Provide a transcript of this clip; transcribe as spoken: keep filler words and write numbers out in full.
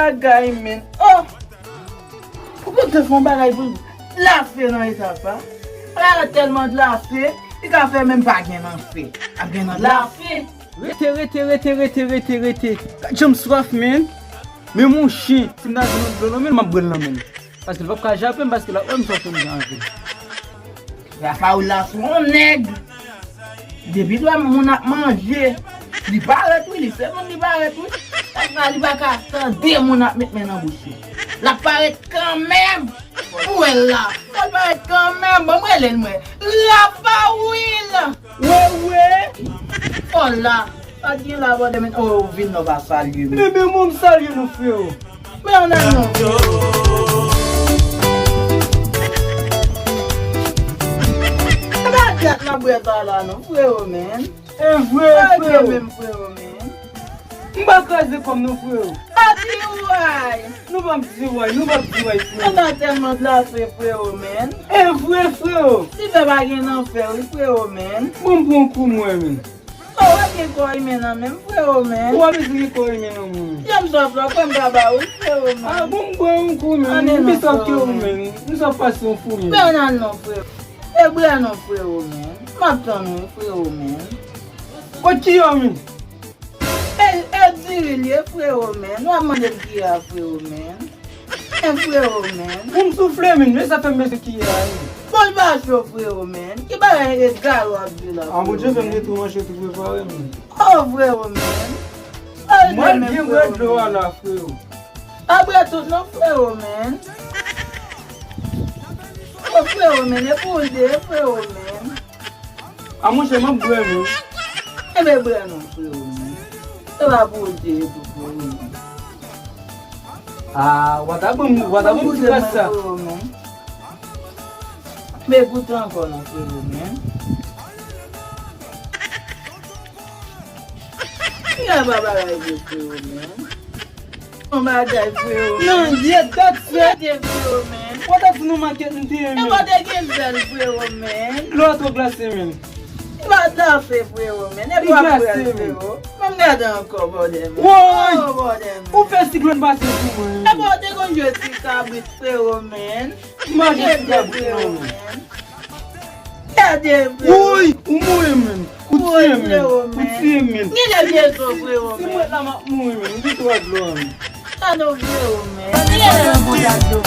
Bagay, men. Oh! Ou konn te fè yon bagay pou lafe nan eta sa? Ala tèlman de lafe, li ka fè menm pa gen nan fè. Ap gen nan lafe. Rete, rete, rete, rete, rete, rete. Gad jan m swaf, men. Men mon chen, si m ta jwenn yon dlo nan men l, m ap bwè l nan men l. Paske l p ap ka jape m, paske l ap wè m swaf, m gen anvi. Rafael la se yon nèg. Depi lè moun ap manje, li parèt wi, li se moun li parèt wi. Èske li pa ka tande moun ap met men nan bouch li? L ap parèt kanmenm. Ou wè l la. Fò l parèt kanmenm. Bon, mwen rele l mwen. Rafael! Wewe! Fò l la. Sa k gen la, bòdè men? Oh, ou vin nan pa salye m. Ebyen, mwen m salye nou, frewo. Men ann al non, frewo. E pa dat n ap bwè sa la non, frewo, men. E vre, frewo. Menm, frewo, men. M pa kraze kò m non, frewo. Ati way. Nou p ap di way, nou p ap di way, frewo. Ann al tèlman glase, frewo, men. E vre, frewo. Ti fè pa gen nan fè, wi, frewo, men. Bon, m pran kou mwen, men. Oh, w ap gen kò imen nan men m, frewo, men. Ou ap bezwen gen kò imen nan men mwen. Jan m swaf la, kwè m ka ba ou, frewo, men. Ah, bon, m bwè yon kou, men. M pi swaf ke ou, men. M swaf pase yon fou, men. Men ann al non, frewo. E bwè non, frewo, men. M ap tann ou, frewo, men. Kot ki yo, men? E, e diri l ye, frewo, men. W ap mande m ki a, frewo, men. Men frewo, men. Pou m soufle, men, men sa fè m bezwen kiyè a, men. Bon, l pa cho, frewo, men. Ki bagay egare w ap di la, frewo, men? A, Bondye fè m gen tou manchèt tou prepare, men. Oh, frewo, men. Mwen gen bwè dlo a la, frewo. Pa bwè tout non, frewo, men. Oh, frewo, men, e pou w de, frewo, men. A monchè, m ap bwè, men. Enben, bwè non, frewo, men. Se pa pou w te ye tou, frewo, men. A, w a ta ban m, w a ta ban m ti gras sa. Frewo, men. Men goute ankò non, frewo, men. Ki a pa bagay vre, frewo, men. Yon bagay, frewo. Nan, ye dat fè. Rete, frewo, men. Ou ta di nou makèt m te ye, men. E pa te gen zèl, frewo, men. Lò a twò glase, men. Li pa t afe, frewo, men. E pa frèt, frewo. Men m gade ankò, bòdè, men. Woy! Oh, bòdè, men. Ou fè siklòn pase sou mwen. E pa w te konn jwe ti kabrit, frewo, men. M pa jwe ti kabrit, non, men. Gade, frewo. Woy! Ou mouri, men. Ou tiye m, men. Ou tiye m, men. Genlè vye zo, frewo, men. Si mwen la, m ap mouri, men. M gen twa dlo, men. Sa nou vye, o, men. Genlè nan bouda dlo.